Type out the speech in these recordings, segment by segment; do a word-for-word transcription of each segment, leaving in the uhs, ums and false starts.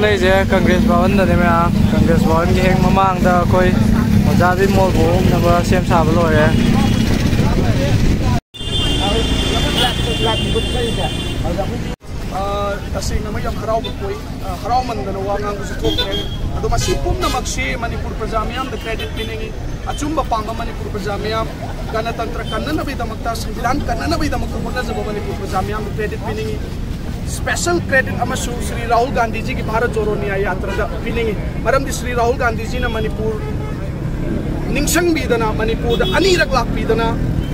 ꯂꯩꯁꯦ ꯀꯪꯒ꯭ꯔꯦꯁ ꯚꯋꯟꯗꯅꯦ ꯃꯌꯥꯝ꯫ ꯀꯪꯒ꯭ꯔꯦꯁ ꯚꯋꯟꯒꯤ ꯍꯦꯛ ꯃꯃꯥꯡꯗ ꯑꯩꯈꯣꯏ ꯑꯣꯖꯥ ꯕꯤꯃꯣꯜꯕꯨ ꯑꯣꯛꯅꯕ ꯁꯦꯝ ꯁꯥꯕ ꯂꯣꯏꯔꯦ꯫ ꯑ, ꯇꯁꯦꯡꯅꯃꯛ ꯌꯥꯝ ꯍꯔꯥꯎꯕ ꯄꯣꯛꯏ꯫ ꯑ, ꯍꯔꯥꯎꯃꯟꯗꯅ ꯋꯥ ꯉꯥꯡꯕꯁꯨ ꯊꯣꯛꯇ꯭ꯔꯦ꯫ ꯑꯗꯣ ꯃꯁꯤ ꯄꯨꯝꯅꯃꯛꯁꯤ ꯃꯅꯤꯄꯨꯔ ꯄ꯭ꯔꯖꯥ ꯃꯤꯌꯥꯝꯗ credit ꯄꯤꯅꯤꯡꯏ꯫ ꯑꯆꯨꯝꯕ ꯄꯥꯝꯕ ꯃꯅꯤꯄꯨꯔ ꯄ꯭ꯔꯖꯥ ꯃꯤꯌꯥꯝ, ꯒꯅꯇꯟꯇ꯭ꯔ ꯀꯟꯅꯅꯕꯒꯤꯗꯃꯛꯇ, ꯁꯪꯕꯤꯙꯥꯟ ꯀꯟꯅꯅꯕꯒꯤꯗꯃꯛꯇ ꯍꯣꯠꯅꯖꯕ ꯃꯅꯤꯄꯨꯔ ꯄ꯭ꯔꯖꯥ ꯃꯤꯌꯥꯝꯗ credit ꯄꯤꯅꯤꯡꯏ꯫ Special credit ꯑꯃꯁꯨ ꯁ꯭ꯔꯤ ꯔꯥꯍꯨꯜ ꯒꯥꯟꯙꯤꯖꯤꯒꯤ ꯚꯥꯔꯠ ꯖꯣꯔꯣ ꯅ꯭ꯌꯥꯌ ꯌꯥꯇ꯭ꯔꯥꯗ ꯄꯤꯅꯤꯡꯏ꯫ ꯃꯔꯝꯗꯤ ꯁ꯭ꯔꯤ ꯔꯥꯍꯨꯜ ꯒꯥꯟꯙꯤꯖꯤꯅ ꯃꯅꯤꯄꯨꯔ ꯅꯤꯡꯁꯤꯡꯕꯤꯗꯅ, ꯃꯅꯤꯄꯨꯔꯗ ꯑꯅꯤꯔꯛ ꯂꯥꯛꯄꯤꯗꯅ,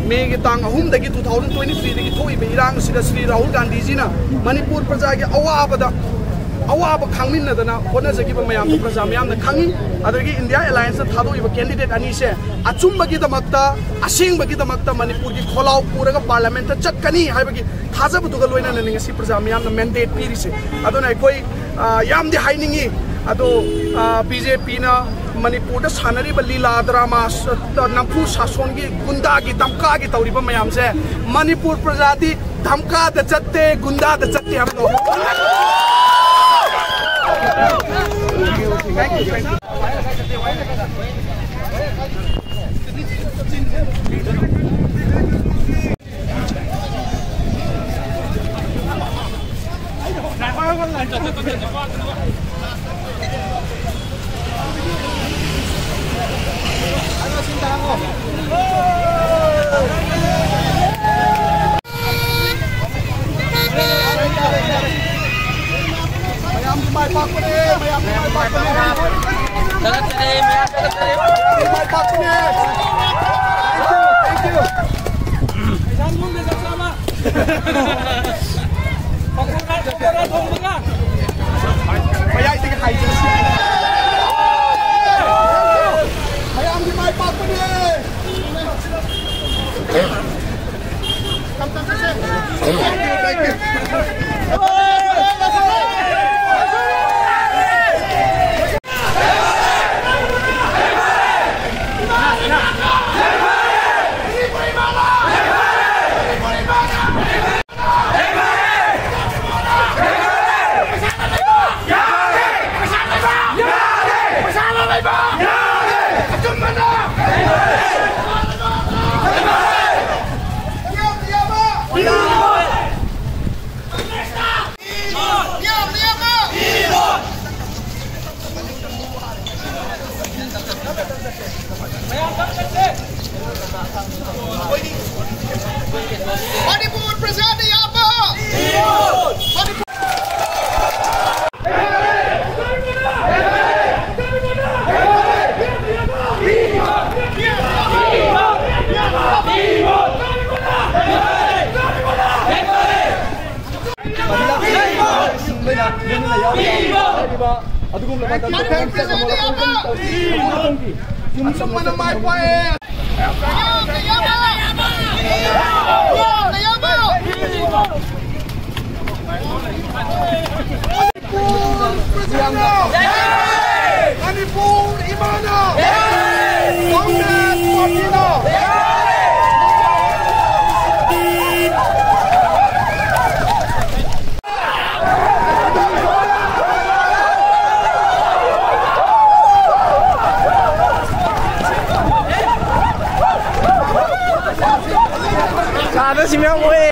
ꯃꯦꯒꯤ ꯇꯥꯡ ꯑꯍꯨꯝꯗꯒꯤ two thousand twenty threeꯗꯒꯤ ꯊꯣꯛꯏꯕ ꯏꯔꯥꯡ ꯑꯁꯤꯗ ꯁ꯭ꯔꯤ ꯔꯥꯍꯨꯜ ꯒꯥꯟꯙꯤꯖꯤꯅ ꯃꯅꯤꯄꯨꯔ ꯄ꯭ꯔꯖꯥꯒꯤ ꯑꯋꯥꯕꯗ, ꯑꯋꯥꯕ ꯈꯥꯡꯃꯤꯟꯅꯗꯅ ꯍꯣꯠꯅꯖꯈꯤꯕ ꯃꯌꯥꯝꯗꯣ ꯄ꯭ꯔꯖꯥ ꯃꯌꯥꯝꯅ ꯈꯪꯏ꯫ ꯑꯗꯒꯤ India Allianceꯇ ꯊꯥꯗꯣꯛꯏꯕ candidate ꯑꯅꯤꯁꯦ ꯑꯆꯨꯝꯕꯒꯤꯗꯃꯛꯇ, ꯑꯁꯦꯡꯕꯒꯤꯗꯃꯛꯇ ꯃꯅꯤꯄꯨꯔꯒꯤ ꯈꯣꯜꯂꯥꯎ ꯄꯨꯔꯒ parliamentꯇ ꯆꯠꯀꯅꯤ ꯍꯥꯏꯕꯒꯤ ꯊꯥꯖꯕꯗꯨꯒ ꯂꯣꯏꯅꯅꯅꯤ ꯉꯁꯤ ꯄ꯭ꯔꯖꯥ ꯃꯤꯌꯥꯝꯅ mandate ꯄꯤꯔꯤꯁꯦ꯫ ꯑꯗꯨꯅ ꯑꯩꯈꯣꯏ, ꯑ, ꯌꯥꯝꯗꯤ ꯍꯥꯏꯅꯤꯡꯉꯤ, ꯑꯗꯣ, ꯑ, BJPꯅ ꯃꯅꯤꯄꯨꯔꯗ ꯁꯥꯟꯅꯔꯤꯕ ꯂꯤꯂꯥ drama, ꯁ-, ꯅꯝꯐꯨ ꯁꯥꯁꯣꯟꯒꯤ, ꯒꯨꯟꯗꯥꯒꯤ, ꯗꯝꯀꯥꯒꯤ ꯇꯧꯔꯤꯕ ꯃꯌꯥꯝꯁꯦ ꯃꯅꯤꯄꯨꯔ ꯄ꯭ꯔꯖꯥꯗꯤ ꯗꯝꯀꯥꯗ ꯆꯠꯇꯦ, ꯒꯨꯟꯗꯥꯗ ꯆꯠꯇꯦ ꯍꯥꯏꯕꯗꯣ꯫ Thank you, thank you. ꯃꯌꯥꯝꯒꯤ ꯃꯥꯏ ꯄꯥꯛꯄꯅꯦ, ꯃꯌꯥꯝꯒꯤ ꯃꯥꯏ ꯄꯥꯛꯄꯅꯦ꯫ ꯃꯌꯥꯝꯒꯤ ꯃꯥꯏ ꯄꯥꯛꯄꯅꯦ꯫ Thank you, thank you. ꯃꯌꯥꯏꯗꯒꯤ ꯍꯥꯏꯖꯔꯁꯤ꯫ ꯃꯌꯥꯝꯒꯤ ꯃꯥꯏ ꯄꯥꯛꯄꯅꯦ꯫ ꯑꯗꯨꯒꯨꯝꯂꯕ ꯌꯨꯝ ꯊꯨꯝꯕꯅ ꯃꯥꯏ ꯄꯥꯛꯑꯦ꯫ ꯃꯅꯤꯄꯨꯔ ꯏꯃꯥꯅ! ꯀꯪꯒ꯭ꯔꯦꯁ ꯄꯥꯔꯇꯤꯅ! ꯆꯥꯗ ꯁꯤ ꯃꯌꯥꯝ ꯑꯣꯏ꯫